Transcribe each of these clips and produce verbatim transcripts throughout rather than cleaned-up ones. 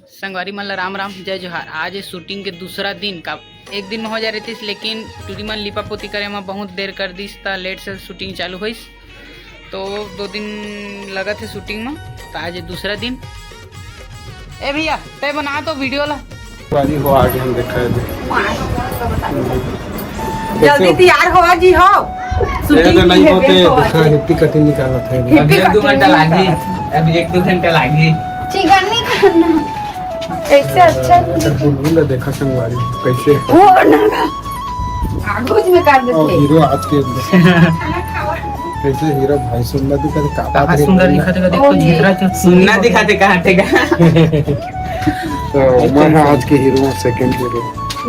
संगवारी मन ला राम राम, जय जोहार। आज ये शूटिंग के दूसरा दिन का, एक दिन में हो जा रहिस, लेकिन टूरी मन लिपा पोती करे में बहुत देर कर दिस, त लेट से शूटिंग चालू होइस। तो दो दिन लगत हे शूटिंग में, तो आज ये दूसरा दिन। ए भैया, तय बना तो वीडियो ला। बारी हो आगे हम देखा है। जल्दी तैयार हो जी हो। ये तो नहीं होते, देखा हिप्पी कटिंग निकालत है। अभी एक दो घंटा लागी, अभी एक दो घंटा लागी। चिकन नहीं करना। ऐसे अच्छा नहीं। अच्छा, बुलबुल देखा संगवारी कैसे। वो ना, ना। आगूज में कर देते। हीरो आज के कैसे हीरो भाई सुंदर दिखा दे, का बात है? सुंदर दिखा देगा, देख तो ओ, ये। जितना जो सुंदर दिखा दे, कहाँ थे? तो मैं आज के हीरो, सेकंड हीरो।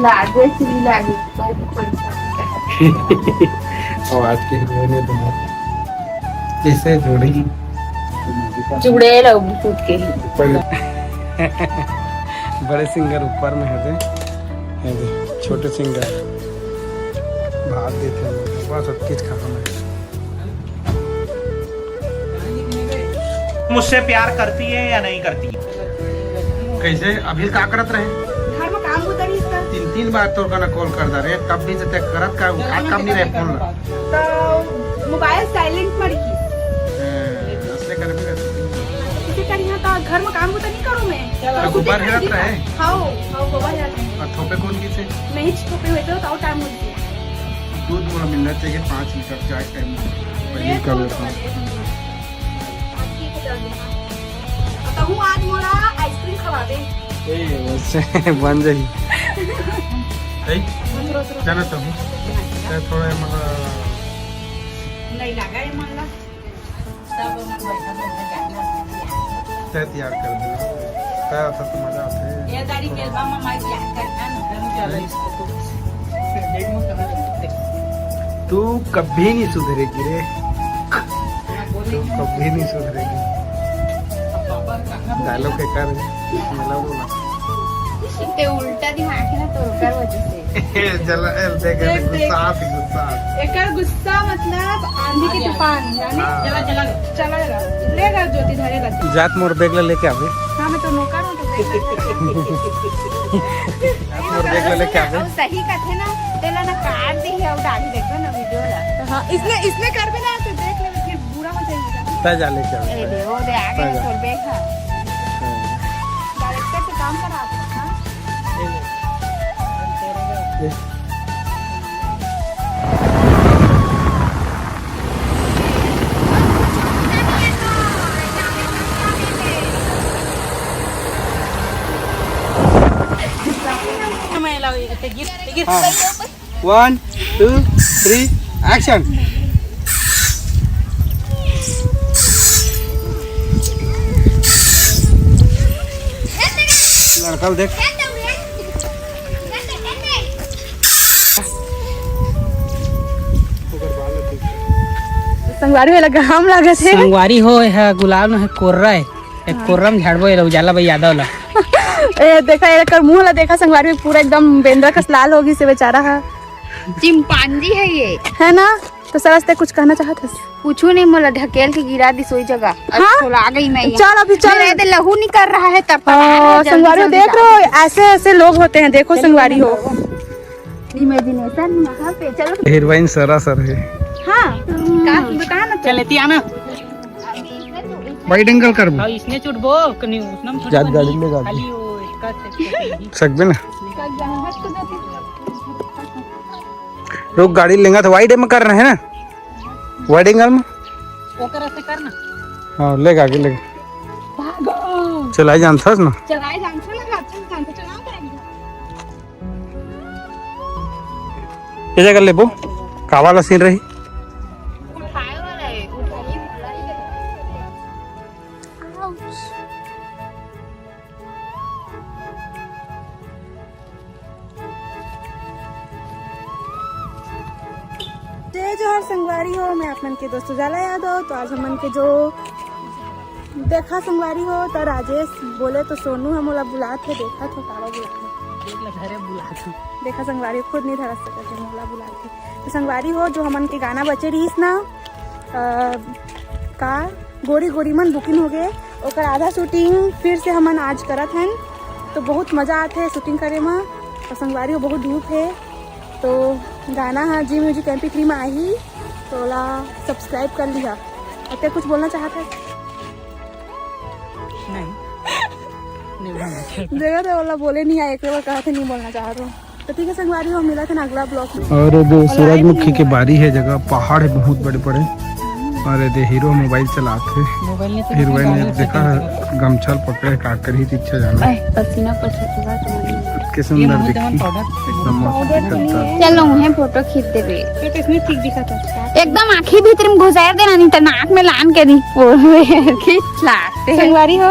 लागे सी लागे। और आज के हीरो ने तो कैसे जोड़ी? जुड़े रहो ब्लूटूथ के। पहले बड़े सिंगर ऊपर में है दे, है दे, छोटे सिंगर भाग देते हैं, बस अब किस खत्म है। मुझसे प्यार करती है या नहीं करती है? कैसे अभी का करत रहे? घर में काम होता नहीं इसका। तीन तीन बार तोर कना कॉल कर दा रे, तब भी जते करत का, आज काम नहीं रहे फोन ला। तो मोबाइल साइलेंट में रखी। ए, असले कर भी रखती। इसी तरह तो घर में काम होता नहीं करूँ मैं। तो तो गोबर हेरत रहे? हाँ, हाँ, गोबर हेरत रहे। और थोपे कौन की से? नहीं, थोपे हुए तो, तो टाइम होती। दूध मोला मिलना चाहिए पाँच लीटर चाय टाइम। ये वही कर तो लेता हूँ। कहूँ आज मोला आइसक्रीम खवा दे। ए, वैसे बन जाई। ए, चलो तो। मैं थोड़ा मतलब नहीं लगा ये मन ला। तय तैयार कर देना। तय आता तो मजा आते। ये तारीख के मामा माई याद करना ना। तू कभी नहीं सुधरेगी रे। तू कभी नहीं सुधरेगी। डायलॉग के कर, मला बोला। ते उल्टा दिमाग है ना, तो ओकर वजह से। चला, ए, देख, देख, देख, गुस्सा, गुस्सा। एकर गुस्सा मतलब आंधी के तूफान, जाने? हाँ। चला, चला लो। चला लो। ले ला ज्योति, धरे ला। जात मोर बैग ला लेके आवे। हाँ, मैं तो नौकर हूँ, तो बैग ला। मोर बैग ला लेके आवे। अब सही कथे ना, तेला ना काट दी है, अब डाली देखो ना वीडियो ला। हाँ, इसने, इसने कर भी ना, तो देख ले, फिर बुरा हो जाएगा। तय जा लेके आवे। ए, दे, वो दे, आगे तय ना जा। खोल बैग है। हाँ। डायरेक्टर से काम करा दो, हाँ? हाँ। One, two, three, action। लड़का ल देख। संगवारी वाला घाम लागत हे। संगवारी हो, एहा गुलाब न हे, कोर्रा हे। एक कोर्रा म झाड़बो, एला उजाला भाई यादव ला। ए, देखा, एकर मुंह ला देखा, संगवारी में पूरा एकदम बेंदरा कस लाल हो गिस हे बेचारा हा। चिंपांजी है ये। है ना? तो सरस, ते कुछ कहना चाहत हस? कुछू नहीं, मोला ढकेल के गिरा दिस ओई जगह। अब हाँ? छोला गई मैं यहाँ। चल अभी चल। मेरा इधर लहू निकल रहा है, तब तक आ रहा है, हाँ, जल्दी संगवारी हो, जल्दी देख जाओ। रहो, ऐसे ऐसे लोग होते हैं, देखो संगवारी हो। Imagination यहाँ पे, चलो। हीरोइन सरासर है। हाँ, का बता ना। चल, एती आना। Wide angle करबो। हाँ, इसने छूटबो, कनी उसने में छूटबो जात नहीं। गाड़ी में गाड़ी। खाली वो इसका से सकबे ना। रुक, गाड़ी लेंगा तो wide में करना है ना, wide angle में। ओकर ऐसे करना। हाँ, लेगा आगे, लेगा। भागो। चलाई जानथस ना। चलाई जानथस ना, अच्छा जानथस, चलाओ करेंगे। ये जगह लेबो, का वाला scene रही? उठाए वाला है, उठाइए वाला है। जय जोहार संगवारी हो, मैं आप मन के दोस्त उजाला यादव। तो आज हमन के जो देखा संगवारी हो, तो राजेश बोले तो सोनू ह मोला बुलात हे, देखा तो काला बुलात हे। देख ले, घरे बुलात हे। देखा संगवारी हो, खुद नहीं धरा सकत हे, मोला बुलात हे। तो संगवारी हो, जो हमन के गाना बचे रहिस ना, अ, का गोरी गोरी मन booking हो गए, ओकर आधा shooting फिर से हमन आज करत हन। तो बहुत मजा आथे शूटिंग करे म। तो संगवारी हो, बहुत धूप हे, तो गाना ह जी म्यूजिक एम पी थ्री म आही, तो ओला सब्सक्राइब कर लिहा। अउ ते कुछ बोलना चाहत हे? नहीं, नहीं बोलना चाहत। देखा तो ओला बोले नहीं आए, एक बार कहा थे नहीं बोलना चाहत हो। तो ठीक है संगवारी हो, मिला थे ना अगला ब्लॉग में। और ये दे सूरजमुखी के बारी हे, जगह पहाड़ हे बहुत बड़े बड़े। और ये दे हीरो मोबाइल चलात हे। मोबाइल नहीं तो हीरोइन ने देखा हे, गमछा ल पकड़े हे, का करही, पीछे जाना। आए, पसीना पसीना। के सुंदर दिखती। एकदम मस्त दिखता। चलो, उन्हें फोटो खींच देबे। तो इसमें ठीक दिखा था। एकदम आँखी भीतर में घुसार देना, नहीं तो नाक में लान के दी। खींच लाते। संगवारी हो।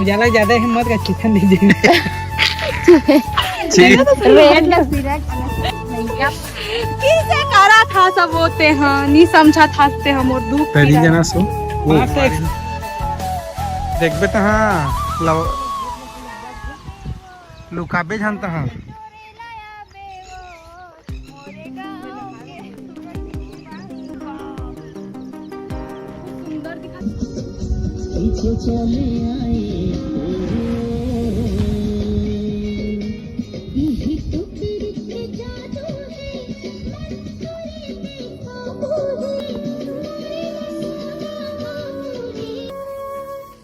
उजाला ज्यादा हिम्मत का चिकन दे दे। छी। रेड लग, रेड लग। किसे करा था सब होते हैं, नहीं समझा था ते हम और दुख तेरी पीड़ा। जना सो। हाँ, तो एक देखबे त हाँ, लव-, लुकाबे जानता हाँ।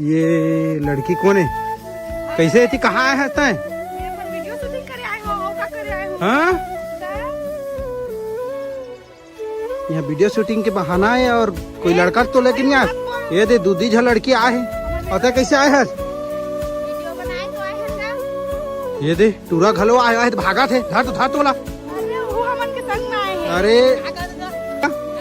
ये लड़की कौन है? कैसे थी? कहाँ आए हैं तैं? मैं अपन वीडियो शूटिंग करे आए हो, और का करे आए हो? हाँ? यहाँ वीडियो शूटिंग के बहाना है और कोई लड़का तो लेके नहीं आए। ये दे, दू दी झन लड़की आए हैं। और तैं कैसे आए हस? वीडियो बनाए तो आए हैं ना। ये दे, टूरा घलो आए, आए तो भागत हे। धर तो, धर तोला। अरे, वो हमन के संग में आए हैं। अरे। ना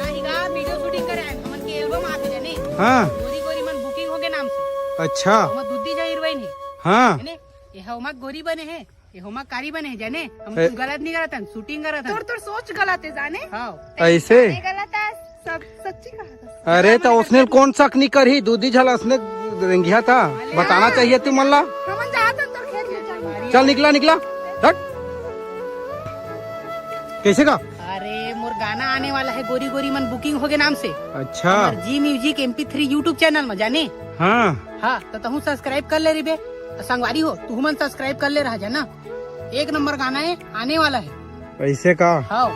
ही गा, वीडियो शूटिंग करे आए, हमन के एल्बम आथे जाने। हाँ। गोरी गोरी मन बुकिंग हो गए नाम से। अच्छा। हमर दू दी झन हीरोइन हे। हाँ। जाने, ये हा ओमा गोरी बने हे, ये हा ओमा कारी बने हे, जाने। हम ए- कुछ गलत नहीं करत हन, शूटिंग करत हन। तोर, तोर सोच गलत है जाने। हाँ। ऐसे? जाने गलत है, सब सच्ची कहा था। अरे, तो उसने कौन शक नहीं करही? दू दी झन असने रेंगिया था, बताना चाहिए तू मन ला। हमन जात हन तोर खेत में चल। चल निकला, निकला, हट। कैसे का? अरे, मोर गाना आने वाला है गोरी गोरी मन बुकिंग हो गए नाम से। अच्छा। हमर जी म्यूजिक एम पी थ्री YouTube चैनल में, जाने। हाँ। हाँ, तो तहूँ सब्सक्राइब कर ले रहिबे। संगवारी हो, तुहू मन सब्सक्राइब कर ले रहा, जाना। एक नंबर गाना है, आने वाला है। ऐसे का? हाँ।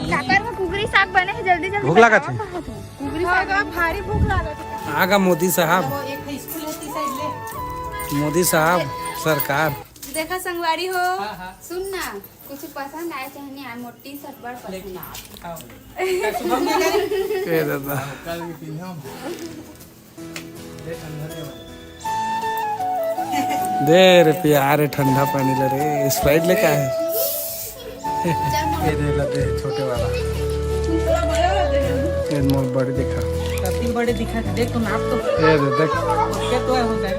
काकर में कुकरी साग बने हे, जल्दी जल्दी भूख लागत बताओ हे। कहाँ हे? कुकरी साग हाँ, भारी भूख लागत हे। आगा मोदी साहब। वो एक ठो स्कूल हे, ती साइड ले। मोदी साहब सरकार। देखा संगवारी हो, हाँ, हाँ। सुन ना, कुछ पसंद आए चाहे नहीं आए, मोर टी शर्ट बड़ पसंद आए। ए दादा। दे रे प्यार, ठंडा पानी ले रे, स्प्राइट लेके आए। ये दे ला दे, छोटे वाला। ये मोर बड़े दिखा। सबसे बड़े दिखा, देख तो नाप तो। ये दे, देख। ओके तो है, हो जाए।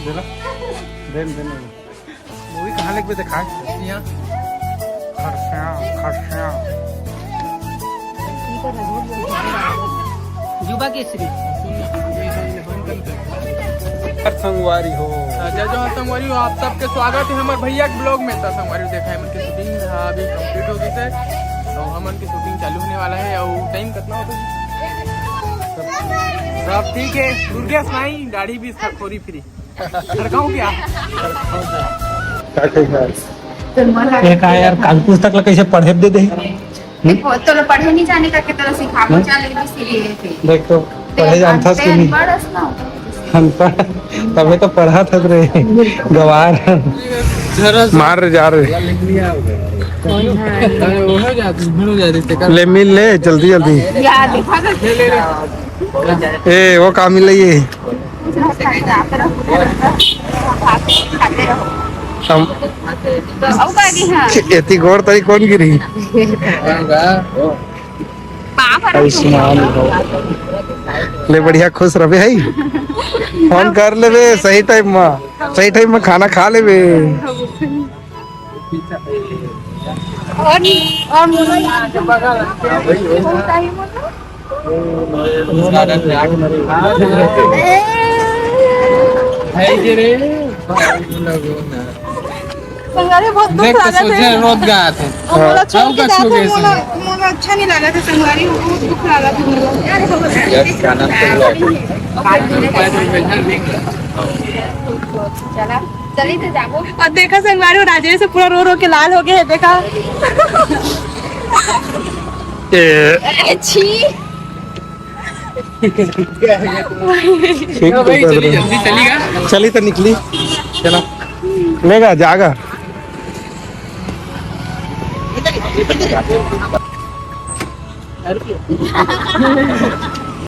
दे ला। दे, दे, दे। मूवी कहाँ लेके दिखाए? यहाँ। खरसिया, खरसिया। युवा केसरी। संगवारी हो। जय जोहार संगवारी हो, आप सबके स्वागत है हमारे भैया के ब्लॉग में। तो संगवारी देखा है, उनकी शूटिंग अभी कंप्लीट हो गई है, तो हमन की शूटिंग चालू होने वाला है। और टाइम कितना होता है? सब ठीक है, दुर्गेश भाई, गाड़ी भी थोड़ी फ्री। खड़काऊं क्या? का कही यार? ये का यार, कागपुस्तक ला कैसे पढ़े दे दे? देखो, तोला पढ़े नहीं जाने का, के तोला सिखाबो हम्म? चल, A B C D। देख तो, पढ़े जानता से नहीं। अनपढ़ अस ना। अनपढ़, तबे तो पढ़ा था रे, गवार। मार रे, जा रे। अरे, वो हो जाती, भीड़ हो जाती, ले मिल ले, जल्दी, जल्दी। या, देखा कर। ले, ले, ले। ए, वो का मिले ये? हम अउ का गे, हाँ। एती गोड़ तरी कौन गिरी? आयुष्मान भव। ले बढ़िया खुश रहे है। फोन कर लेबे सही टाइम में, सही टाइम में खाना खा लेबे। और और मोला यहाँ पे संगवारी बहुत दुख देख तो लागत सोचे हे। रोत गा थे। और मोला छोड़ के जात हे, मोला, मोला अच्छा नहीं लागत हे संगवारी, बहुत दुख लागत हे मोला। चला, चली तो जाबो। और देखा संगवारी, वो राजेश पूरा रो रो के लाल हो गए हे, देखा। ए। ए, छी। ठीक तो भाई, कर चली दे। जल्दी चली गा। चली तो निकली। चला। लेगा, जागा।